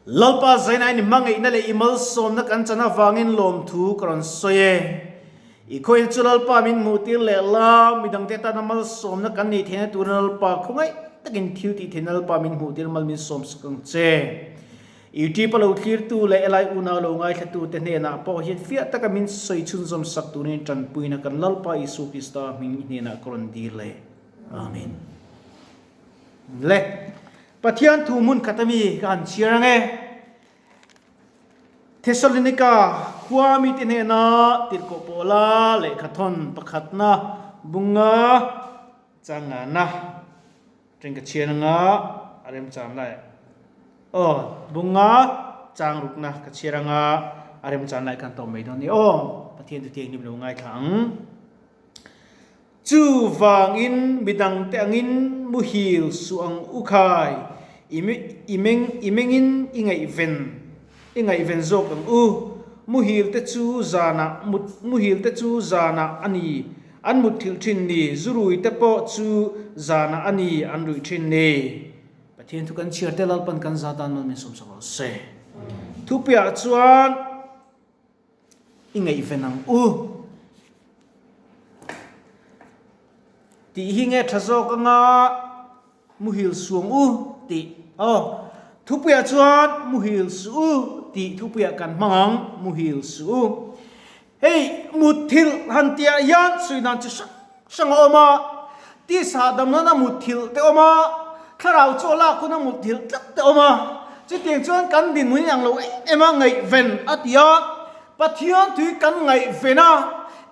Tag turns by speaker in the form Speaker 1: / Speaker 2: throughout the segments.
Speaker 1: Lalpa Zainain i hmangaihna leh i malsawmna kan chan avangin lawmthu ka rawn sawi e. I khawin chu Lalpa min hmuhtir leh la, midangte tana malsawmna kan neih theihna turin Lalpa khawngaih takin thil tih theihna Lalpa min hmuhtir mal min sawmsak ang che. I ṭipa lo thlirtu leh helai unau lo ngaithlatute hnenah pawh hian fiah taka min sawi chhunzawm sak turin ṭanpuina kan Lalpa Isua Krista hming i hnenah ka rawn dil e. Amen. Le. Pathian thu hmun khat ami ka han chhiar ang e. Thessalonika khua mite hnena tirhkoh pawla lehkhathawn pakhatna bunga changana teng ka chhiar anga a remchang lai. Aw, bunga chang rukna ka chhiar anga a remchang lai kan tawp mai dawn ni. Aw, Pathian chu tiang hlim lo ngaithla ang. Chuvangin midangte angin muhil suh ang u khai, i i meng i mengin i ngaihven i ngaihven zawk ang u. Muhil te chu zanah mut muhil te chu zanah a ni an mut thilh thin ni, zurui te pawh chu zanah a ni an ruih thin ni. Pathian thu kan chhiar te Lalpan kan za tan mal min sawmsak rawh se. Thupuiah chuan. I ngaihven ang u. Tih hi nge tha zawk anga muhil suang u tih aw. Thupuiah chuan muhil suh u tih thupuiah kan hmang ang, muhil suh u. Hei mutthilh han tihah hian sawi dan chi hrang hrang a awm a, tisa dam nana mutthilh te awm a, thlarau chaw lak huna mutthilh tlat te awm a, chutiang chuan kan dinhmun in ang lo em em a ngaihven a ti a, Pathian tui kan ngaihven a,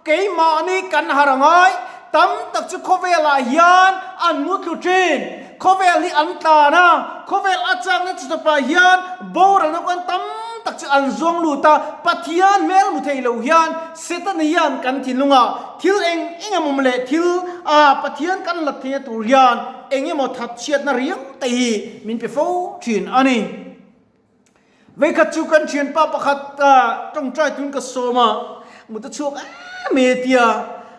Speaker 1: keimahni kan har a ngai, tam tak chu khawvelah hian an mutlu thin, khawvel hi an tlan a, khawvel a chakna chi tawpah hian boralna kawng tam tak chu an zuang lut a, Pathian hmel hmu thei lo hian Setana hian kan thinlungah thil eng eng emaw leh thil a Pathian kan lat theihna tur hian eng emaw that chhiatna riau te hi min pe fo thin a ni. Veikhat chu kan thianpa pakhat tawngtai tun ka sawm a, mut a chhuak em mai a tia,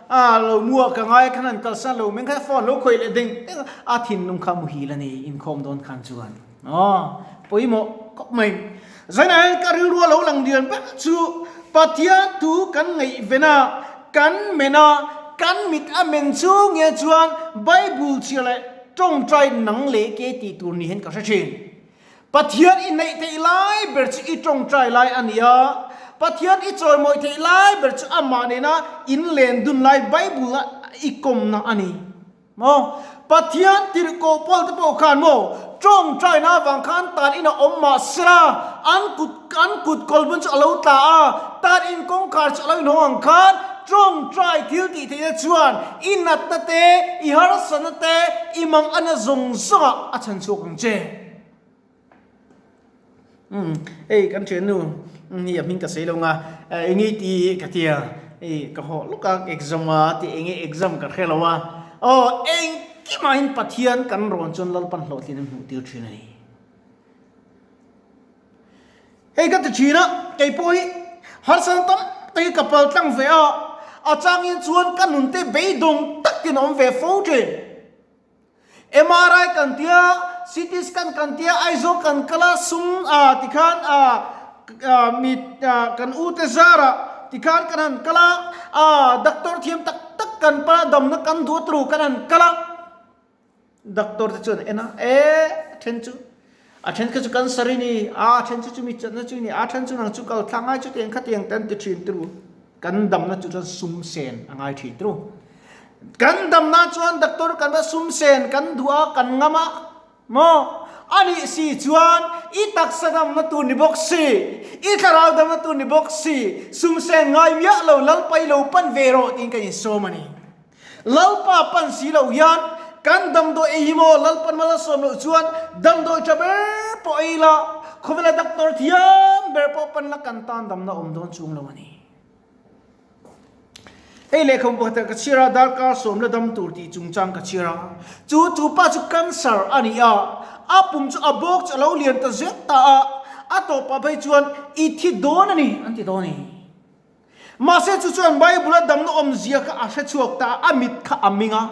Speaker 1: a lo mua ka ngai khan an kalsan lo meng khan phone lo khawih leh deng deng a, a thinlung kha muhil a ni inkhawm dawn khan chuan. Aw, pawimawh khawp mai. Zainah hian ka rilru a lo lang lian ber chu Pathian thu kan ngaihven a, kan men a, kan mit a men chung nge chuan Bible chhia leh tawngtai nang leh ke tih tur ni hian ka hre thin. Pathian i neih theih lai ber chu i tawngtai lai a ni a, Pathian i chawimawi theih lai ber chu amah nena in len dun lai Bible a i kawmna a ni. Maw? Pathian tirhkoh Paul te pawh khan maw tawngtaina avang khan tan in a awm mah sela, an kut an kut kawlbun chu a lo tla a, tan in kawngkhar chu a lo inhawng ang khan tawngtai thil tih theihna chuan i natna te, i harsatna te, i mangana zawng zawngah a chhan chhuak ang che. Umm hei kan thiannu hi a hming ka sawi lo nga eng nge tih ka tia hei ka haw lawk a exam a tih eng nge exam ka hre lo a aw engkimah Pathian kan rawn chuan Lalpan hlawhtlin an hmuh tir thin a ni. Hei ka ti thin a kei pawh hi harsatna tam tak hi ka pal tlang ve a a changin chuan ka nunte beidawng takin a awm ve fo thin. MRI kan tia, CT scan kan tia, Aizawl kan kal a, sum ah tikhan ah mi kan u te zar ah tikhan kan han kal a, ah doctor thiam tak tak kan pan a, damna kan duh a turu kan han kal a, doctor te chuan en a, e a then chu a then kha chu cancer i ni, a then chu chumi chatna chu i ni, a then chu nang chu kal thla ngai chutiang khatiang te an ti thin turu. Kan damna chu chuan sum sen a ngai thin tru. Kan damna chuan doctor kan va sum sen kan duh a, kan ngam a maw? A nih si chuan i taksa damna tur ni bawk si, i thlarau damna tur ni bawk si, sum sen ngai miah lo Lalpa i lo pan ve rawh tiin kan insawm a ni. Lalpa pan si lo hian kan damdawi ei hi maw Lalpan mal a sawm loh chuan damdawi tha ber pawh ei la, khawvela doctor thiam ber pawh pan la kan tan damna awm dawn chung lo a ni. Hei lehkhabu pakhatah ka chhiar a, darkar sawm la dam tur tih chungchang ka chhiar a. Chu chu pa chu cancer a ni a, a pum chu a bawk chu a lo lian ta zet ta a, a tawpah phei chuan i thi dawn a ni an ti dawn a ni. Mahse chu chuan Bible-a damna awmzia kha a hre chhuak ta a, a mit kha a ming a.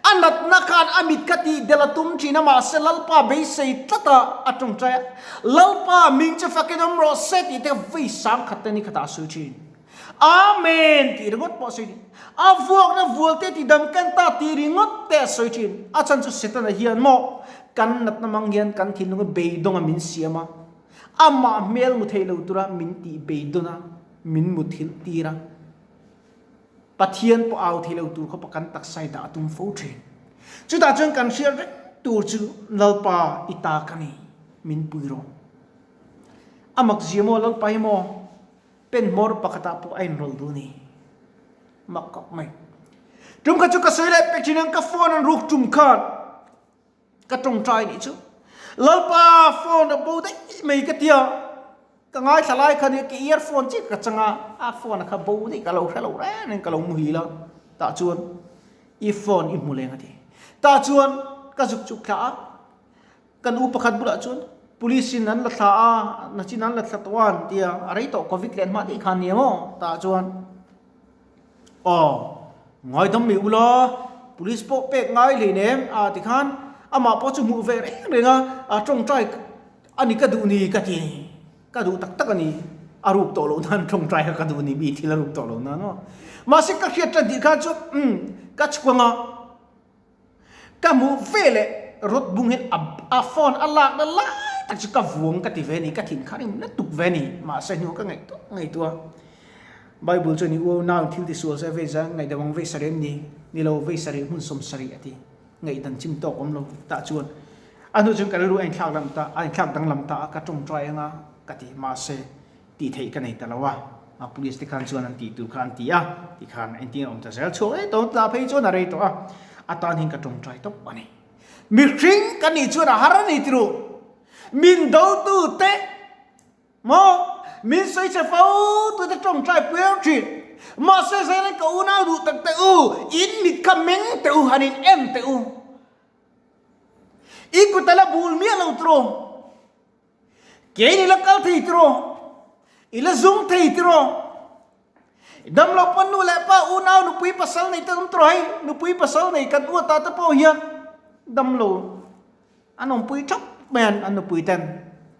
Speaker 1: A natna khan a mit kha tih del a tum thin a, mahse Lalpa beisei tlat a, a tawngtai a, Lalpa ming chu fakin awm rawh se tih te vei sang khat te ni khatah a sawi thin. Amen tih ringawt pawh a sawi thin. A vuakna vualte ti dam ken ta tih ringawt te a sawi thin. A chhan chu Setana hian maw kan natna mang hian kan thinlunga beidawnga min siam a, amah hmel mu thei lo tura min tih beidawn a, min muthilh tir a. Pathian pawh au thei lo tur khawpa kan taksa i dah a tum fo thin. Chutah chuan kan hriat reng tur chu Lalpa i ta ka ni, min pui rawh. A mak zia maw Lalpa hi maw pen hmawr pakhatah pawh a inrawlh duh ni. Mak khawp mai. Tum kha chu ka sawi leh pek thin ang ka phone an ruk tum khan Ka tawngtai nih chu. Lalpa phone a bo daih mai ka tia. Ka ngaithla lai kha nia ka earphone chiah ka chang a, a phone a kha bo daih ka lo hre lo reng reng ka lo muhil a. Tah chuan i phone i hmu leng a ti. Tah chuan ka zuk chuk thla a, kan u pakhat bulah chuan police in an la thla a, nachin an la thla tawh a an tia, a rei tawh covid leh an hmah daih kha a ni maw? Tah chuan. Aw, ngaidam mai ula, police pawh pek ngai hlei nem a tikhan amah pawh chu hmuh ve reng reng a, a tawngtai a ni ka duh ni ka ti, ka duh tak tak a ni, a ruk tawh loh nan tawngtai kha ka duh ni, mi thil a ruk tawh loh nan aw. Mahse ka hriat tan tih khan chuan umm ka chhuang a, ka hmuh ve leh rawt bung hian a a phone a lakna lai tak chu ka vuang ka ti ve a ni, ka thin kha rim lutuk ve a ni, mahse hnu ka ngaihtuah ngaihtuah a. Bible chuan i uau nau thil ti sual se vei zan ngaihdam ang vei sarih em ni? Ni lo, vei sarih hmun 70 a ti. Ngaihdan chim tawk awm lo tah chuan a hnu chuan ka rilru a inthlak lam ta, a inthlak danglam ta a, ka tawngtai anga ka ti. Mahse, tih theih ka nei ta lo a, a police te khan chuan an tih tur kha an ti a, tikhan engtin a awm ta zel chhuak rei tawh ang, tah phei chuan a rei tawh a, a tan hian ka tawngtai tawp a ni. Mihring kan nih chuan a har a ni ti ru. Min dotu te. Maw? Min sawi che fo tute tawngtai pui reuh thin. Mahse Zailen ka unau duh tak teh u, in mit kha meng teh u, han in en teh u. I kut a la bul miah lo tiraw? Kein i la kal thei tiraw? I la zum thei tiraw? Damlo pawn nu leh pa unau nupui pasal nei te awm tiraw hei? Nupui pasal nei kan uatah te pawh hian damlo An awmpui thap mai an an nupui ten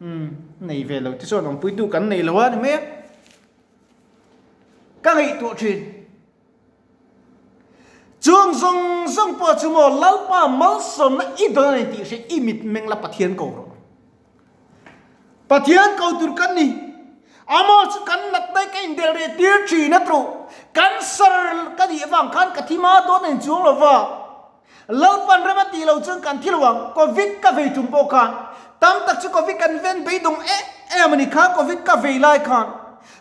Speaker 1: umm nei ve lo te chuan awmpui tu kan nei lo a ni mai a, ka ngaihtuah thin. Chung zawng zawng pawh chu maw Lalpa malsawmna i dawn a ni tih hre i mitmeng la Pathian ko rawh. Pathian ko tur kan ni. Amaw chu kan natna ka indelh reh tir thin a tawh. Cancer ka nih avang khan ka thi hma dawn a inchuang lo va. Lalpan rem a tih loh chuan kan thi lo ang. Covid ka vei tum pawh khan tam tak chu Covid kan ven beidawng em em a ni kha Covid ka vei lai khan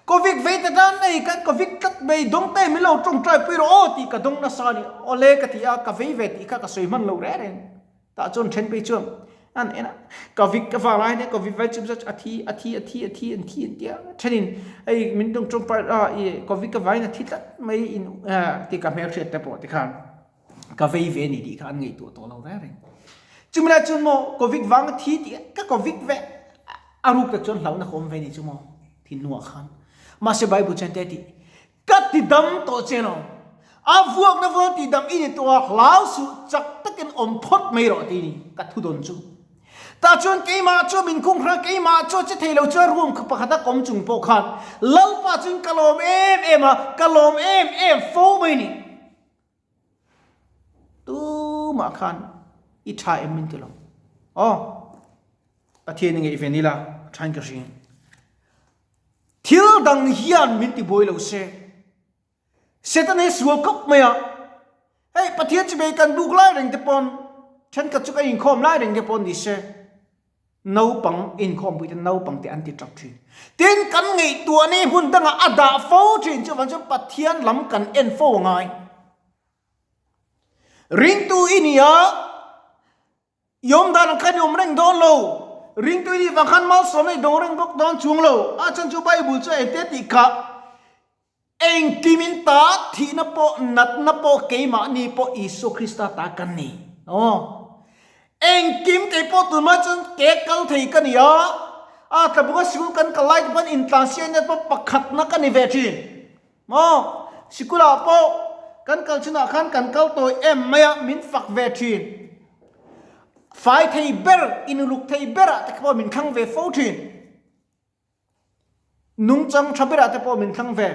Speaker 1: Covid vei ta tan nei khan Covid tlat beidawng te min lo tawngtai pui rawh aw tih ka dawng nasa a ni. Awle ka ti a, ka vei ve tih kha ka sawi hman lo reng reng. Tah chuan then phei chuan an en a, Covid ka vang lai hian Covid vai chim zat a thi a thi a thi a thi an thi an tia. Thenin hei min tawngtai a i Covid ka vaiin a thi tlat mai in tih ka hmelhriat te pawh tikhan. Ka vei ve ni tih kha an ngaihtuah tawh lo reng reng. Chumi lai chuan maw Covid vang a thi tih ka Covid ve a ruk tak chuan hlauhna ka awm ve ni chu maw thinlungah khan. Mahse Bible chuan te tih ka ti dam tawh che lo. A vuakna vual ti dam i ni tawh a hlau suh chak takin awm phawt mai rawh ti ni ka thu dawn chu. Tah chuan keimah chu min khung hrang keimah chu che thei lo chuan room pakhat a kawm chung pawh khan Lalpa chuan ka lawm em em a ka lawm em em fo mai ni. Tumah khan i tha em min ti lo. Aw, Pathian i ngaih ve ni la, a thain ka hring. Thil dang hian min ti buai lo se. Satan hi sual khawp mai a. Hei, Pathian chibei kan buk lai reng te pawn, thenkhat chu kan inkhawm lai reng te pawn ni se. Naupang inkhawmpui te naupang te an ti tap thin. Tin, kan ngaihtuah ni hmun dangah a dah fo thin chuvang chuan Pathian lam kan en fo a ngai. Ringtu i ni a, i awm dan ang khan i awm reng dawn lo. Ringtu i nih vang khan malsawmna i dawng reng bawk dawn chuang lo. A chhan chu Bible chu engte tih kha Engkimin ta thihna pawh natna pawh keimahni pawh Isua Krista ta kan ni. Aw. Engkim kei pawh tunhma chuan ke kal thei ka ni a, a tlabuka sikul kan kal lai te pawn intlansiakna pawh pakhatna ka ni ve thin. Maw? Sikulah pawh. Kan kal chinah khan kan kal tawi em mai a, min fak ve thin. Fai thei ber, inuluk thei berah te pawh min thlang ve fo thin. Nungchang tha berah te pawh min thlang ve.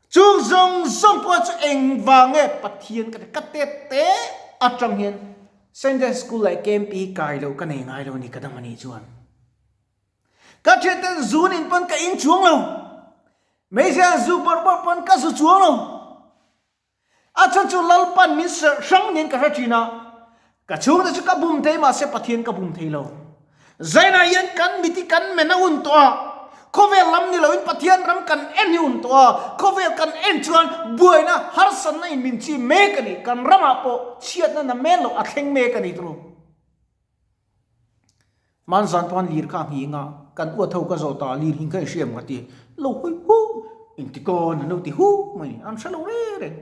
Speaker 1: Chung zawng zawng pawh chu engvang nge Pathian ka ti ka te te atang hian Sunday school leh camp hi kai loh ka nei ngai lo ni ka dam a nih chuan. Ka thianten zun in pawn ka in chuang lo. Hmeichhia zu bawrh bawrh pawn ka zu chuang lo. A chhan chu Lalpan min serh hrang niin ka hre thin a, ka chhungte chu ka bum thei mahse Pathian ka bum thei lo. Zainah hian kan mit hi kan men a un tawh a, khawvel lam ni loin Pathian ram kan en hi un tawh a, khawvel kan en chuan buaina harsatna in min chim mek a ni, kan ramah pawh chhiatna na men loh a thleng mek a ni turu. Hmanzan pawn lir kha a nghing a, kan uat ho ka zawh ta, lir hing kha i hriam ka ti, lo hawi hu, engti kawn an lo ti hu mai, an hre lo reng reng.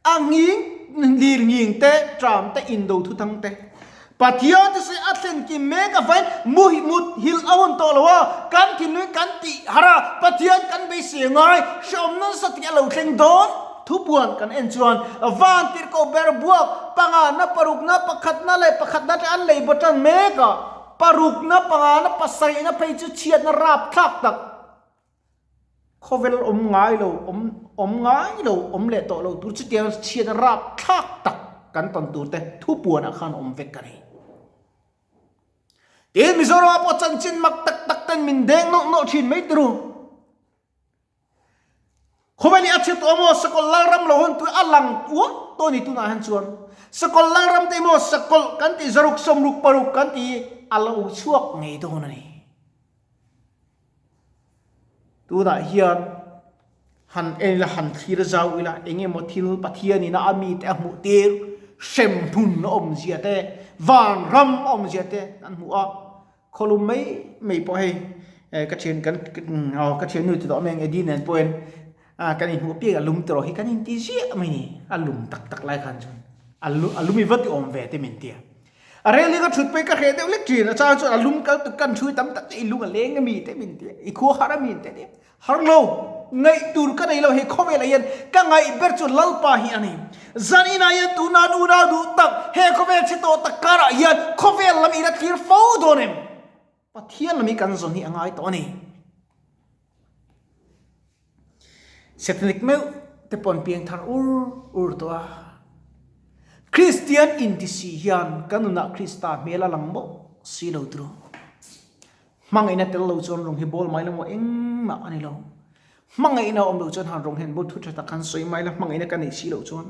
Speaker 1: A nghing lir nghing te, tram te, indo thuthang te, Pathian te sawi a thlen kim mek avain muhi mut hilh a hun tawh lo a, kan thinlung kan tih harh a, Pathian kan beisei ngai, hrehawm nasa tih a lo thleng dawn. Thupuan kan en chuan van tirhkoh ber buak pangana parukna pakhatna leh pakhatna te an lei baw tan mek a, parukna pangana pasarihna phei chu chhiatna rapthlak tak khawvel awm ngai lo awm awm ngai lo awm leh tawh lo tur chutiang chhiatna rapthlak tak kan tawn tur te thupuanah khan awm vek a ni. Tin Mizoramah pawh chanchin mak tak tak ten min deng nawlh nawlh thin mai turu. Khawvel hi a chhe tawh maw sakawlh lalram lo hawn tui a lang uak tawh a ni tunah hian chuan sakawlh lalram te maw sakawlh kan tih zaruk sawmruk paruk kan tih hi a lo chhuak ngei dawn a ni. Tunah hian han en ila han thlir zau ila eng emaw thil Pathianin a mite a hmuh tir hremhmun a awmzia te vanram a awmzia te an hmu a. Khawlum mai mai pawh hei ka thian kan aw ka thiannu ti tawh mai ang Eddie nen pawhin a kan inhmuh piak a lum tawh hi kan inti ziah mai ni a lum tak tak lai khan chuan a lu a lum i va ti awm ve te min tia a rel hi ka thut pawh hi ka hreh deuh lek thin a chang chuan a lum kal tuk kan thui tam tak i lung a leng ami te min tia i khua har ami te tia Har lo, ngaih tur ka nei lo he khawvelah hian ka ngaih ber chu Lalpa hi a ni. Zan inah hian tuna an unau duh tak he khawvel chhe tawh tak karah hian khawvel lam in a thlir fo dawn em? Pathian lam hi kan zawn hi a ngai tawh a ni. Setanic meuh te pawh an piang thar ur ur tawh a. Kristian inti si hian kan nunah Krista hmel a lang mawh si lo turu. Hmangaihna tel lo chuan rawng hi bawl mai lo maw engmah a ni lo. Hmangaihna awm lo chuan han rawng hian bawl thu tha tak han sawi mai la hmangaihna ka neih si loh chuan.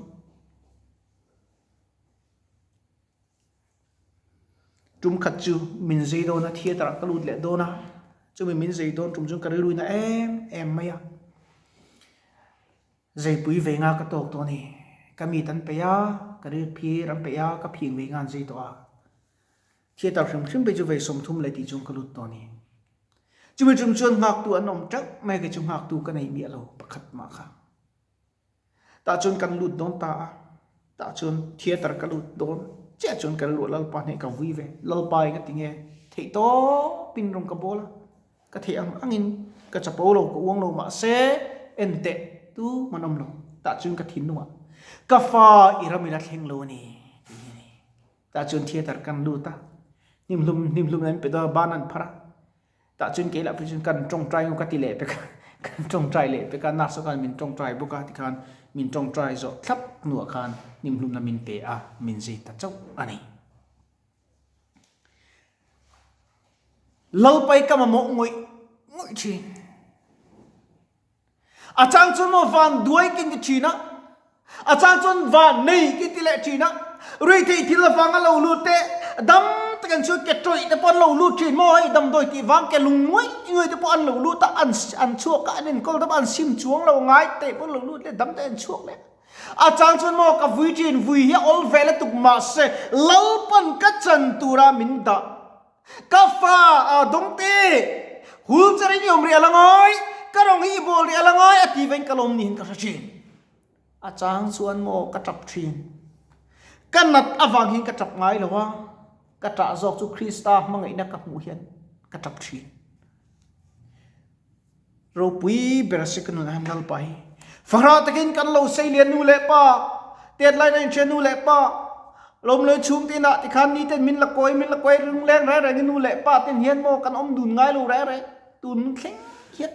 Speaker 1: Tum khat chu min zei dawn a theatre ah ka lut leh dawn a, chumi min zei dawn tum chuan ka rilru in a em em mai a. Zeipui vei nga ka tawk tawh a ni. Ka mit an peih a, ka ril phir an peih a, ka phing vei nga an zei tawh a. Theatre hrim hrim phei chu vei 30 leh tih chuan ka lut tawh a ni. Chumi tum chuan nghaktu an awm teuh mai kei chu nghaktu ka nei miah lo pakhat mah kha. Tah chuan kan lut dawn ta a, tah chuan theatre ka lut dawn chiah chuan ka luah Lalpa hneh ka vui ve. Lalpa in ka ti nge theih tawpin rawn ka bawl a, ka theih ang angin ka chapo lo ka uang lo mahse en teh tu man awm lo. Tah chuan ka thinlungah ka fa i ram ila thleng lo a ni tih hi a ni. Tah chuan theatre kan lut a, hnimhlum hnimhlum an pe dawn a, ban an phar a. Tah chuan kei lah phei chuan kan tawngtai emaw ka ti leh pek a, kan tawngtai leh pek a, nurse ho khan min tawngtai bawk a, tikhan min tawngtai zawh thlap hnuah khan hnimhlumna min pe a, min zui ta chauh a ni. Lalpai ka mamawh ngawih ngawih thin. A chang chuan maw van duai kin ti thin a, a chang chuan van nei kin ti leh thin a, ruihtheih thil avanga lo lut te, dam takin chuan ke tawih te pawh an lo lut thin maw hei damdawi tih vang ke lung nguai nguai te pawh an lo lut a, an an chhuak a, an enkawl dam a, an sim chuang lo ngai teh pawh an lo lut leh dam te an chhuak leh. A chang chuan maw ka vui thin, vui hi a awl ve lutuk mahse Lalpan ka chan tura min dah. Ka fa a dawngte, hul cher in i awm rih a la ngai, ka rawng hi i bawl rih a la ngai a ti vein ka lawm niin ka hre thin. A chang chuan maw ka tap thin. Ka nat avang hian ka tap ngai lo a, ka tah zawk chu Krista hmangaihna ka hmuh hian ka tap thin. Ropui ber a si ka nunah hian Lalpa hi. Fahrah takin kan lo sei lian nu leh pa, tet lai na inhria nu leh pa, lawm loi chhung te inah tikhan ni ten min la kawi min la kawi ring leng reng reng in nu leh pa ten hian maw kan awm dun ngai lo reng reng tun thleng hian.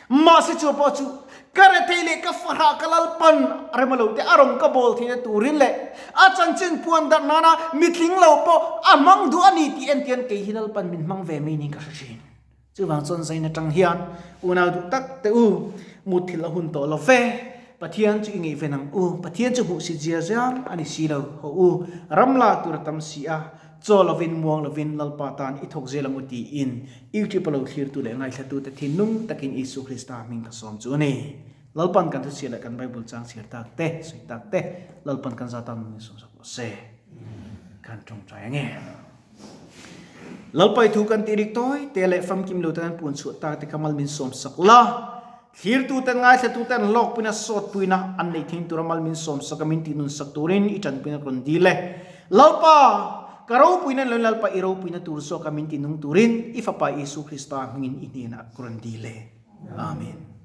Speaker 1: Mahse chu pawh chu ka rethei leh ka fahrah ka lalpan rem a lo te a rawn ka bawl theihna turin leh a chanchin puan darh nana mitling lo pawh a hmang duh a ni tih entian kei hi lalpan min hmang ve mai niin ka hre thin. Chuvang chuan zain atang hian unau duh tak teh u, mutthilh a hun tawh lo ve. Pathian chu i ngaihven ang u, Pathian chu hmuhsit zia ziang a ni si lo. Haw u, ram lak tur a tam si a, chaw lovin muang lovin Lalpa tan i thawk zel ang u tiin YouTube a lo thlirtu leh ngaithlatute thinlung takin Isu Krista hming ka sawm chu a ni. Lalpan kan thuchhiah leh kan Bible chang chhiar tak te, sawi tak te, Lalpan kan za tan min sawm sak rawh se. Kan tawngtai ang e. Lalpai thu kan tih rik tawi te leh famkim lo te kan puan chhuah tak te kha mal min sawm sak la. Thlirtuten ngaithlatuten hlawkpuina sawtpuina an neih theih tura mal min sawm sak a min tih nun sak turin i tanpuina ka rawn dil e. Lalpa, ka ropuina ni loin Lalpa i ropuina tur zawka min ti nung turin i Fapa Isu Krista hmingin i hnenah ka rawn dil e. Amen.